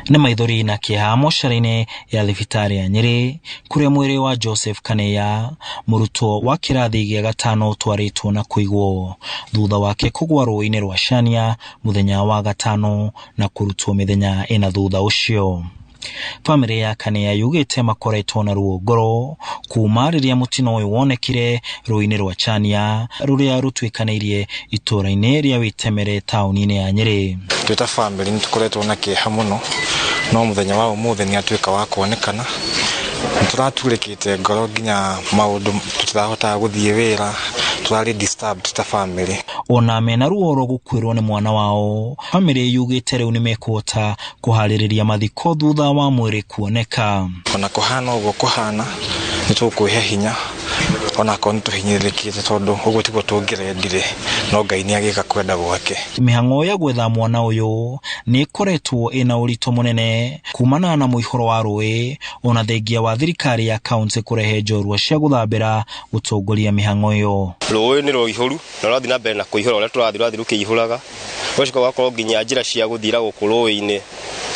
Nĩ maithori na kĩeha mocarĩ-inĩ ya thibitarĩ ya Nyĩrĩ kũrĩa mwĩrĩ wa Joseph Kaneya, mũrutwo wa kĩrathi gĩa gatano, ũtwarĩtwo na kũigwo thutha wake kũgwa rũĩ-inĩ rwa Chania mũthenya wa gatano na kũrutwo mĩthenya ĩna thutha ũcio. Bamĩrĩ ya Kaneya yugĩte makoretwo na ruo ngoro kuma rĩrĩa mũtino ũyũ wonekire rũĩ-inĩ rwa Chania rũrĩa rũtuĩkanĩirie itũũra-inĩ rĩa Wĩtemere taũni-inĩ ya Nyĩrĩ. Twĩ ta bamĩrĩ nĩ tũkoretwo na kĩeha mũno, no mũthenya wa ũmũthĩ nĩ atuĩka wa kuonekana. Nĩ tũraturĩkĩte ngoro nginya maũndũ tũtirahotaga gũthiĩ wĩra, tũrarĩ disturbed ta bamĩrĩ. Ona mena ruo rwa gũkuĩrwo nĩ mwana wao, bamĩrĩ yugĩte rĩu nĩ mekũhota kũharĩrĩria mathiko thutha wa mwĩrĩ kuoneka. Ona kũhana ũguo kũhana, nĩ tũkwĩhe hinya onakorwo nĩ tũhinyĩrĩrĩkĩte tondũ ũguo tiguo tũngĩrendire, no Ngai nĩ agĩka kwenda gwake. Mĩhang'o ya gwetha mwana ũyũ nĩ ĩkoretwo ĩna ũritũ mũnene kumana na mũihũro wa rũĩ ona thengia wa thirikari ya kaunti kũrehe njorua cia gũthambĩra gũtongoria mĩhang'o ĩyo. Rũĩ nĩ rũihũru na rũrathiĩ na mbere na kũihũra ũrĩa tũrathiĩ rũrathiĩ rũkĩihũraga, ũgacoka ũgakorwo nginya njĩra cia gũthiĩra gũkũ rũĩ-inĩ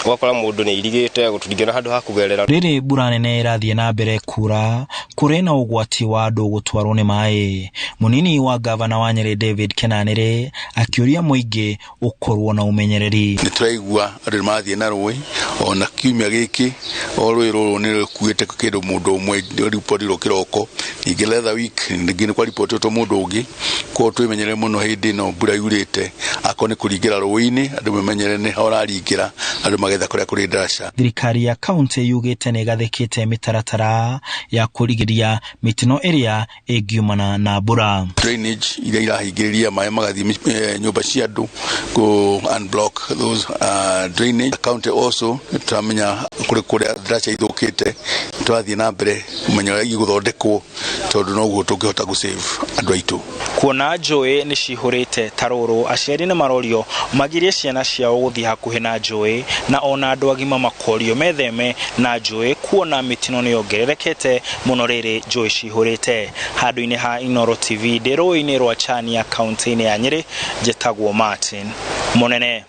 ũgakora mũndũ nĩ airigĩte tũtingĩona handũ ha kũgerera. Rĩrĩ mbura nene ĩrathiĩ na mbere kura kũrĩ na ũgwati wa andũ gũtwarwo nĩ maĩ. Mũnini wa gavana wa Nyĩrĩ David Kenanĩrĩ akĩũria mũingĩ ũkorwo na ũmenyereri. Nĩ tũraigua andũ nĩ marathiĩ na rũĩ ona kiumia gĩkĩ o rũĩ rũrũ nĩ rũkuĩte kĩndũ mũndũ ũmwe ripotirwo kĩroko, ningĩ the other week ningĩ nĩ kwaripotĩtwo mũndũ ũngĩ. Koguo twĩmenyerere mũno hĩndĩ ĩno mbura yurĩte, akorwo nĩ kũringĩra rũĩ-inĩ andũ memenyerere nĩ ha ũraringĩra, andũ magetha kũrĩa kũrĩ ndaraca. Thirikari ya kaunti yugĩte nĩ ĩgathĩkĩte mĩtaratara ya kũrigĩrĩria mĩtino ĩrĩa ĩngiumana na mbura. Drainage iria irahingĩrĩria maĩ magathiĩ nyũmba cia andũ, kũ unblock those drainage. County also tũramenya kũrĩ kũrĩa ndaraca ithũkĩte, tũrathiĩ na mbere kũmenya ũrĩa igũthondekwo tondũ noguo tũngĩhota gũ save andũ aitũ. Kuona njũĩ nĩ cihũrĩte ta rũrũ, aciari nĩ marorio magirie ciana ciao gũthiĩ hakuhĩ na njũĩ na ona andũ agima makorio metheme na njũĩ kuona mĩtino nĩ yongererekete mũno rĩrĩ njũĩ cihũrĩte. Handũ-inĩ ha Inooro TV ndĩ rũĩ-inĩ rwa Chania kaunti-inĩ ya Nyĩrĩ, njĩtagwo Martin Mũnene.